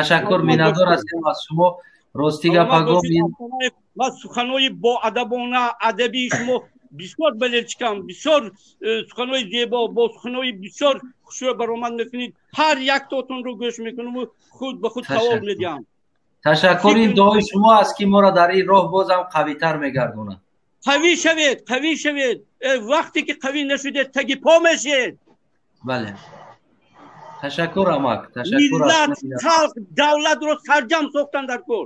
Ташаккур, миннатдор ҳастем аз шумо. Рости гапа гуфт, ва суханои боадабона, адабии шумо бисёр балелчикам, бисёр суханои зебо, бо суханои бисёр хушрӯ баромад мекунед. Ҳар яктотонро гӯш мекунаму худ ба худ савол медиҳам. Ташаккур, ин дуои шумо аст, ки моро дар ин роҳ бозам қавитар мегардонад. Қавӣ шавед, қавӣ шавед. Вақте ки қавӣ нашудед, таги по мешед. Бале, ташаккур, амак, ташаккур. Миллат, халқ, давлатро сарҷам сохтан дар кор.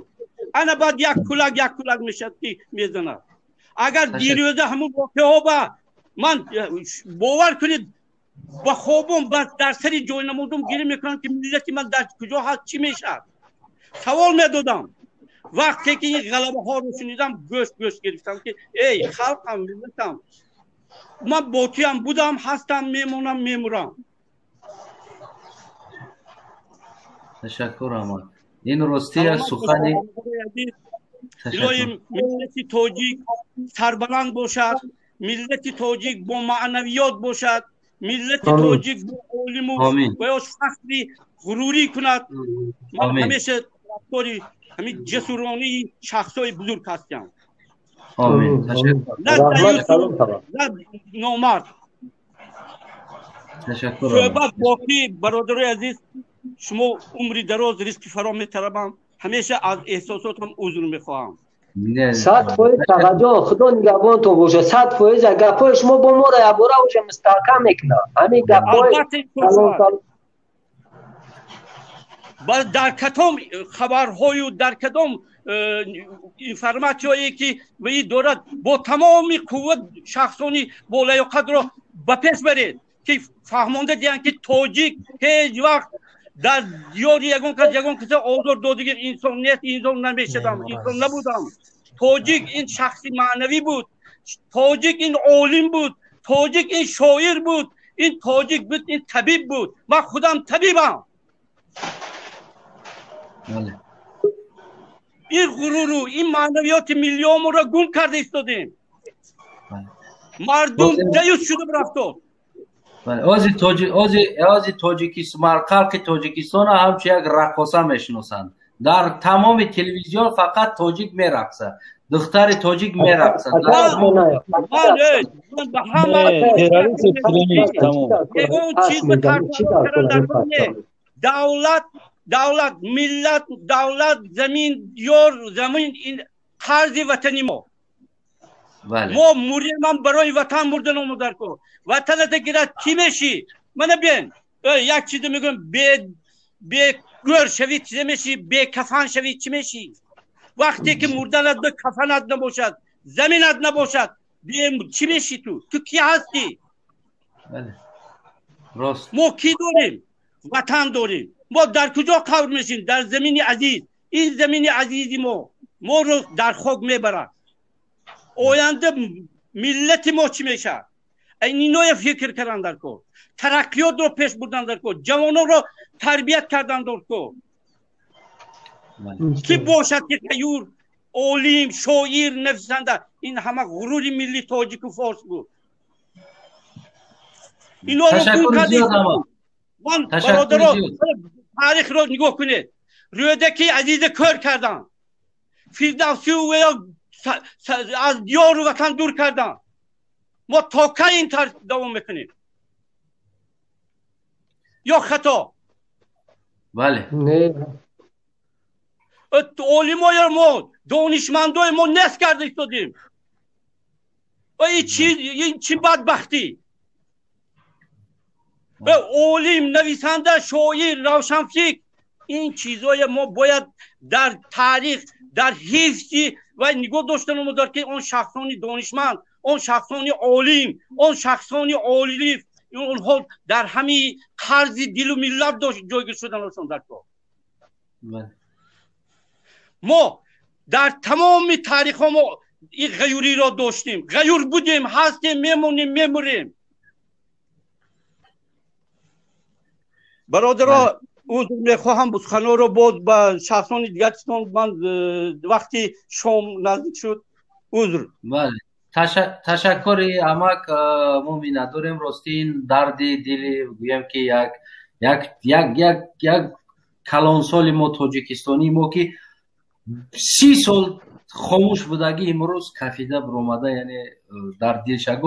Ана баъд як кулак, як кулак мешавад, ки мезанад. Агар дирӯза ҳамун воқеаҳо ба ман, бовар кунед, ба хобом, дар сари ҷойнамозум гирӣ мекунам, ки миллати ман дар куҷо ҳаст, чӣ мешавад, савол медодам. Вақте ки ин ғалабаҳоро шунидам, гӯшт гӯшт гирифтам, ки эй халқам, миллатам, ман бо туям будам, ҳастам, мемонам, мемурам. Ташаккур, амак, ин ростӣ сухани. Илоҳи, миллати тоҷик сарбаланд бошад, миллати тоҷик бо маънавиёт бошад, миллати тоҷик бо олиму ва ё фахри ғурурӣ кунад. Ман ҳамеша тарафдори ҳамин ҷасуронии шахсҳои бузург ҳастам, на номард. Суҳбат боқӣ, бародарои азиз. Шумо умри дароз, ризқи фаро металабам. Ҳамеша аз эҳсосотам узр мехоҳам. 100%, тағаҷон, худо нигаҳбонтон бошад. 100% гапҳои шумо бо моро якбора уже мустаҳкам мекунад, ҳамин гапҳои. Дар кадом хабарҳою дар кадом информатсияе ки ваи дорад, бо тамоми қувват шахсони болаёқатро ба пеш баред, ки фаҳмонда диҳанд, ки тоҷик ҳеҷ вақт дар диёри ягон кас ягон каса озор додиги инсон нест, инсон намешадам, инсон набудам. Тоҷик ин шахси маънавӣ буд, тоҷик ин олим буд, тоҷик ин шоир буд, ин тоҷик буд, ин табиб буд. Ман худам табибам. Ин ғуруру ин маънавиёти миллионро гум карда истодем. Мардум даюс шуда рафтод. Ози халқи Тоҷикистонро ҳамчун як раққоса мешиносанд. Дар тамоми телевизион фақат тоҷик мерақсад, духтари тоҷик мерақсад. Давлат, давлат, миллат, давлат, замин, ёр, замин, ин қарзи ватани мо. Мо мурем, барои ватан мурдан омодар кун. Ватаната гирад, кӣ мешӣ? Мана бен, як чизе мегӯям: бегӯр шавӣ, чизе мешӣ, бекафан шавӣ, чӣ мешӣ? Вақте ки мурданат ба кафанат набошад, заминат набошад, чӣ мешӣ? Ту кӣ ҳастӣ? Мо кӣ дорем? Ватан дорем. Мо дар куҷо қабр мешем? Дар замини азиз. Ин замини азизи мо моро дар хок мебарад. Оянда миллати мо чӣ мешавад? Иноя фикр кардан дар кор, тараққиётро пеш бурдан дар кор, ҷавононро тарбият кардан дар кор, ки бошад, ки ғаюр, олим, шоир, нависанда. Ин ҳама ғурури милли тоҷику форс буд. Иноро гум кардем. Ман, бародаро, таърихро нигоҳ кунед: Рӯдаки азиза кӯр карданд, Фирдавсию аз диёру ватан дур карданд. Мо то кай ин тарз давом мекунем? Ё хато? Бале. Олимои мо, донишмандои мо нест карда истодем. Ин чӣ бадбахтӣ? Олим, нависанда, шоир, равшанфикр, ин чизое мо бояд дар таърих, дар ҳифзи ва нигоҳ доштан дар ки он шахсони донишманд, он шахсони олим, он шахсони олиф, онҳо дар ҳамин қарзи дилу миллат ҷойгир шуданашон дар кор. Мо дар тамоми таърихҳо мо ин ғаюриро доштем, ғаюр будем, ҳастем, мемонем, мемурем. Бародаро, узр мехоҳам, суханҳоро боз ба шахсони дигар чисон. Ман вақти шом наздик шуд, узр. Бале, ташаккури, амак, мо миннатдорем. Рости, ин дарди дили, гӯям, ки як як як як як Калонсоли мо, тоҷикистонии мо, ки 30 сол хомӯш будагӣ, имрӯз кафида биромада, яъне дар дилша.